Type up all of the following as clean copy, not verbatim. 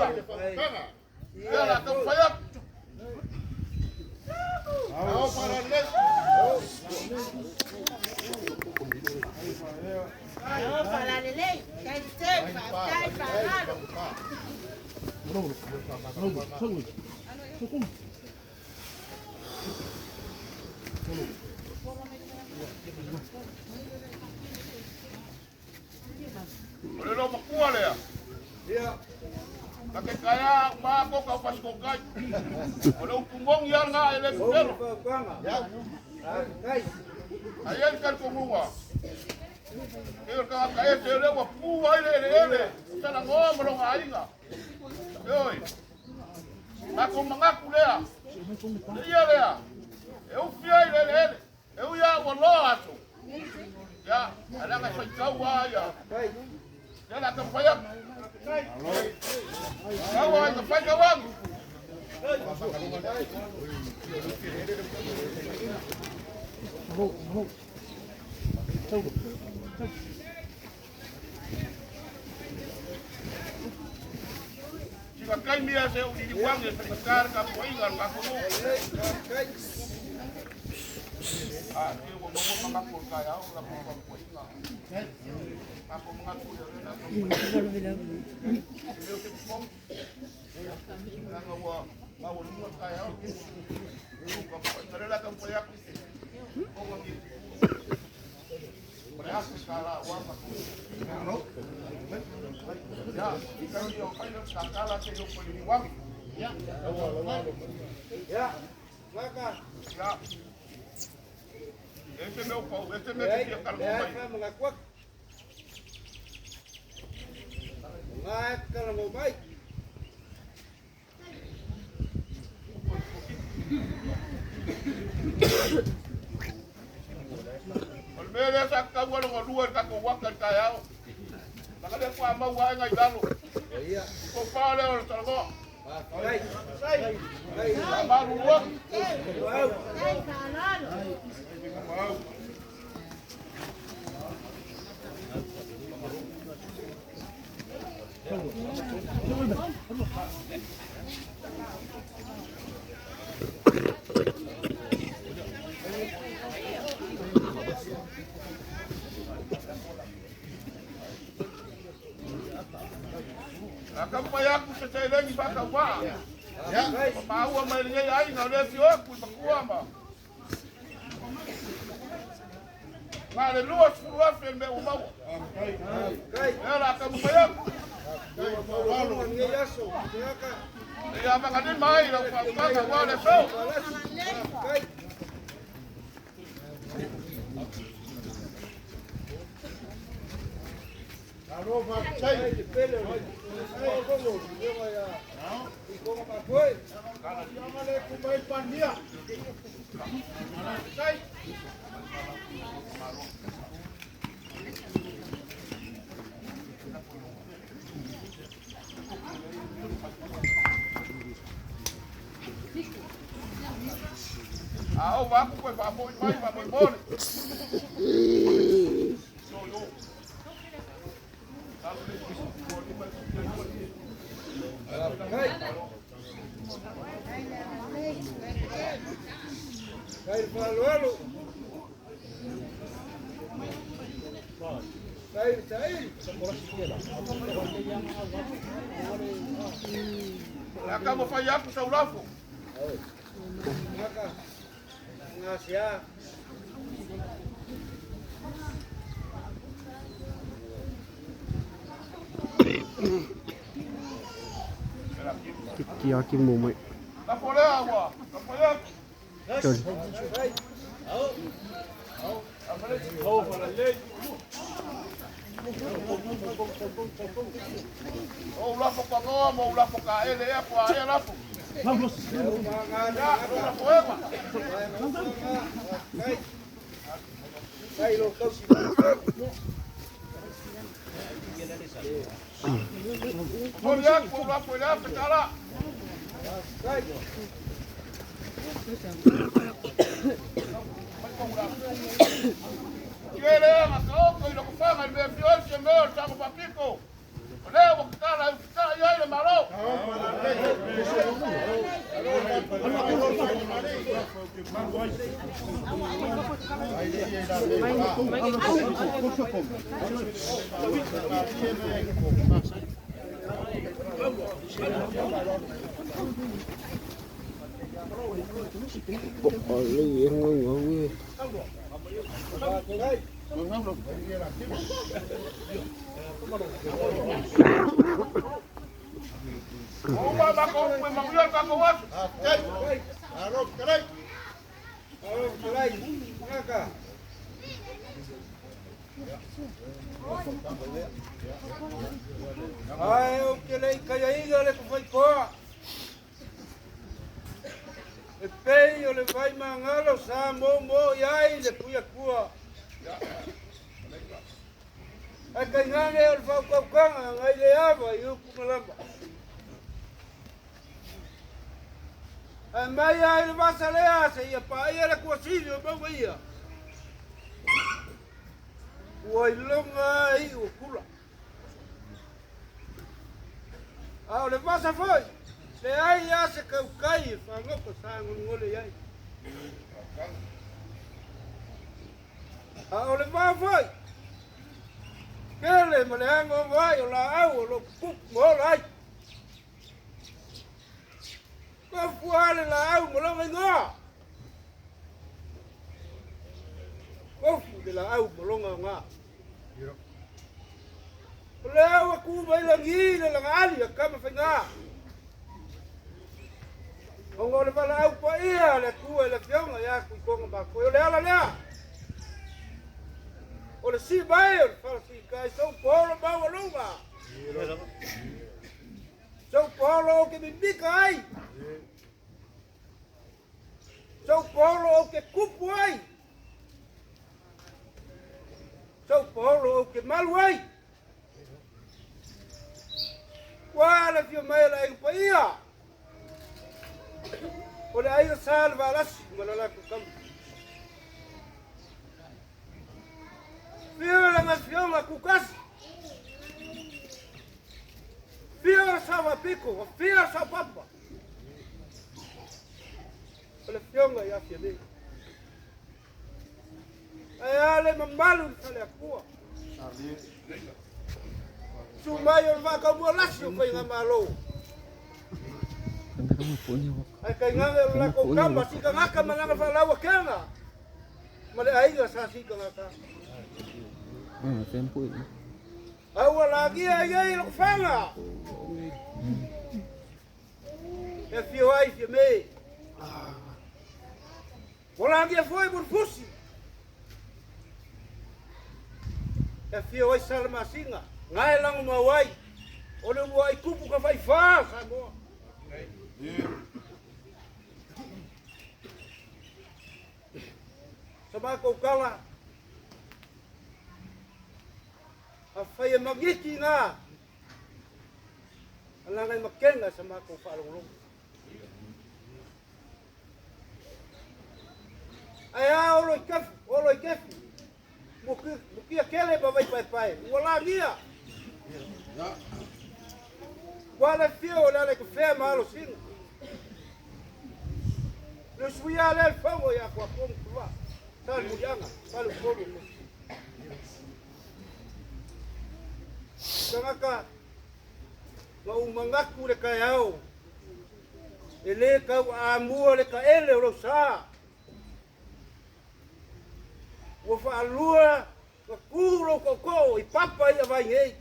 faautaga. Ia la taumafai atu. O le loomatua lea. Na ke kaea uma ko ka pasikokai. O le upu moni lava lena e le pupelo. Ae i ai le talitonuga, pei o le tagata ese lea ua pu ai le eleele, talanoa ma lona aiga. Ioe. Matou manatu lea, le ia lea, e ufi ai le eleele. E ui lava ua loa aso, ia, ae leaga e faitau lava ia. Ia o le a taumafai atu. Tau ai ka fai tau agi. Sina taimi lava se uli liuagi e faigata le tapuaiga a le tatou nuu. A se ua maua manatu o le taeao i la tou tapuaiga. Tatou manatu ia lea la tapuaiga. E le o se popogi. Leaga ua maualuga le taeao. Ua tapuaiga lea la taumafai atu. Ona ni O le aso sa la ua Ya, i o fai sa kala te yo ko ni wangi. Ya. Ya. Ya. E se mea pau, e se mea te fia kala mai. Mai. O le mea lea sa tatau lona lua i le tatou waka i le taeao. Leaga lea faatoa maua ae nai lalo. Tofa lea o le talanoa. Faamalulu atu. A taumafai atu se seleni faatauvaa. Ma maua mai lenei aiga o lea e afio atu i matua ma Na o le 20,000 le mea ua maua. Lea o le a taumafai atu. Ia avagalima ai lau faautaga aua le aso. A ova aku koe faafoi mai faamolemole. Kai faaaloalo. Kai saili. O le a taumafai atu sau lafo. Maka. Ngasia. Ki mồm ấy. Lafo lea ua taumafai atu. Trời. O ou lafo panoa ma ou lafo kaele ea po a ea lafo. Ia, o lafo eva. Kai lo kausi. Momoli atu ou lafo i le $1,000. Kai. Tie lea na taoto i Lotofaga i le mea e afio ai se mea o le Sago Faapito. O lea ua tatala e usitai ai le Malo. Ae ou te le i kaiaina le kufaikoa. E pei o le vai magalo sa momo i ai le puiakua. Ae tainane o le faaukaukaga nai le ava i upu ma lama. Ae mai ai le vasa lea seia paia le kuasili o mauga ia. Ua iloga ai iu o kula. A o le vasa foi, leai lava se tautai e fagota sagolegole i ai. A o le vao foi, tele ma le agoago ai o laau o lo o pupupu ma ola ai. Tofu lava le laau ma lona igoa. Tofu le laau ma lona aoga. O lea ua tu mai lagi le lagaali a Tamafaiga. Ona o le valaau paia a le Atua i le Afioga ia Tuitoga Mafoi, o le ala lea. O le sii mai o le falasitai sou polo maualuga. Sou polo ou te mimika ai. Sou polo ou te kupu ai. Sou polo ou te malu ai. Ua le afio mai o le aiga paia. O le aiga sa le Valasi ma le latou tama. Fio lana afioga Kukasi. Fio le Sao Piko, fio le Sao Papa. O le afioga ia Fiame. Ae a le mamalu i le faleakua. Susu mai o le vaataumualasi o Faigamalo. Ae tainane o le latou tama sikagata ma lana faalauakega ma le aiga sa sikagata. A ua lagia ai nei Lotofaga e afio ai Fiame. Ua lagia foi Mulifusi e afio ai Salamasina, na e lagomau ai o le uluai tupu tafaifa o Samoa. Sa matou tala, afai e magiti ina, alaga e makena sa matou faalogologo. Ae a olo i kefu, olo i kefu. Mukia kele ma vai paepae, ua lagia. Ua le fio o le ala i kafea ma alo sina. Le suia le alfago ia kua kongu kua. Sa le muliaga, sa le upolu. Tagata, ma ou manatu le taeao, e le tau amua le taele o lou sa. Ua faalua na tu lou tootoo i papa ia vai nei.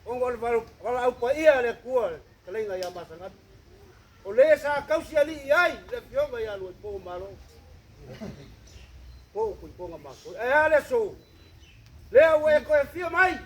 Ona o le valaau paia a le Atua le fetalaiga ia Masagapi. O le sa tausi alii ai le afioga ia Luaipoo Malo. Po o Tuitoga Mafoi. Ae a le aso? Lea ua e toe afio mai.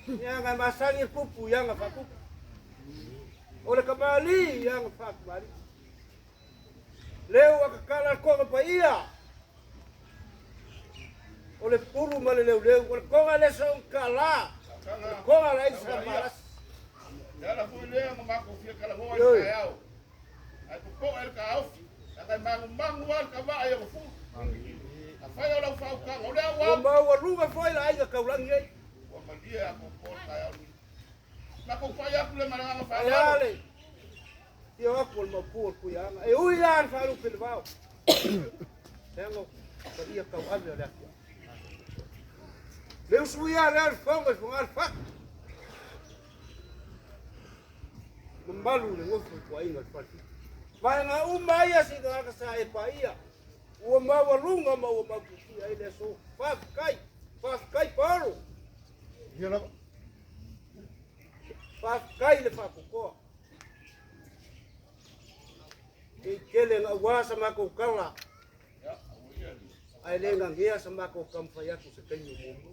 Ia aga masani le tupu i aga faatupu. O le kamali'i i aga faakamali'i. Lea ua tatala le toga paia. O le pulu ma le leuleu. O le toga le soogakala. O le toga la aiga sa malasi. Le ala foi lea na matou fia talanoa i le taeao. Ae popoe le taofi, leaga e magumagu lava le tavaa i ona fulu. Afai o lau faautaga, o lea ua Ua maualuga foi le aiga taulagi ai. Ua malie atoatoa le taeao lenei. Matou pai atu lea ma le agaga Ae a faaaloalo. le Afio aku o le maopu o le Tuiaana, e ui la le faalupe i le vao, leaga o paia tauave o le afioaga. Le usuia lea o le fono i Fogaa le fatu, mamalu i le nofo ituaiga o le Falefitu. Vaega uma ia si tagata sa e paia, ua maualuga ma ua maututia ai le aso. Faafetai, faafetai Paolo. Faafetai le faatotoa. E tele na aua sa matou tala, ae le gagea sa matou taumafai atu se taimi o muamua.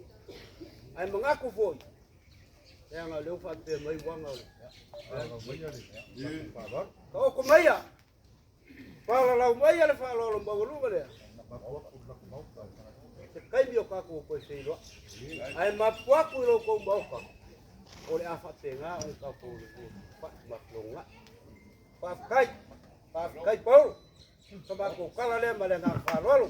Ae manatu foi, leaga o lea ua faapea mai uaga o le taoto maia, palalau maia le faaaloalo maualuga lea, se taimi o tatou toe feiloai. Ae mapu atu i lo outou maota, o le a faapena ona tatou faamafilogaa'i. Faafetai, faafetai Paulo. Sa matou tala lea ma le agaga faaaloalo.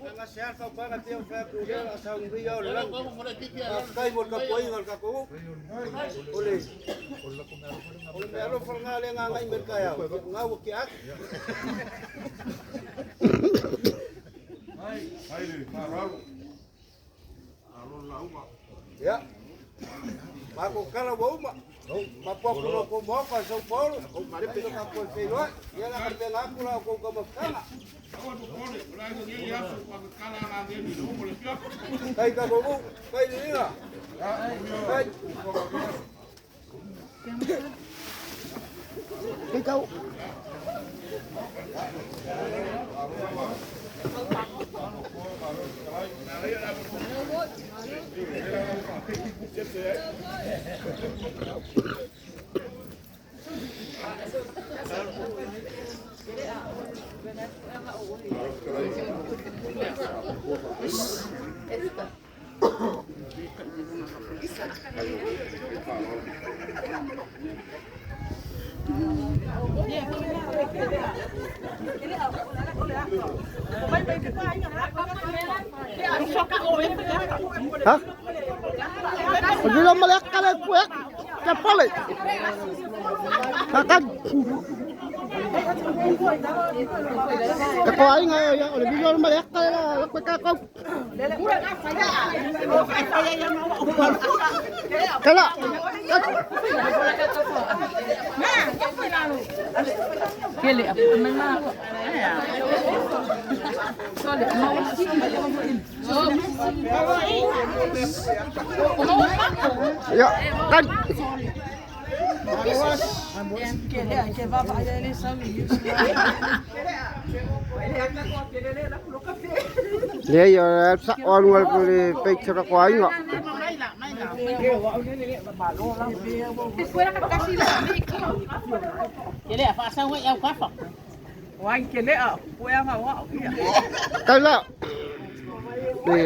Ia, se a fautuaga pei ona fai atu o lea o le a saunilia o le lagi. Faafetai mo le tapuaiga a le tatou nuu. O le o le meaalofa lena lea na agai mai le taeao, ia o lena ua tea atu. Ia, matou tala ua uma. Mapu atu lo outou maoka i São Paulo, ai o tatou e feiloai. Ia la tapena atu la outou taumafataga. Tai tatou nuu, tai liliga. Tai. Cái câu. Ha? O dilo male kale kue. Ka pale. Ka ka. Ka ko ai ngai ya o le video male kale la la ka ka. Kala. Ya, kan. Le ia sa o lu ko le picture ko ai nga. Kala. Le.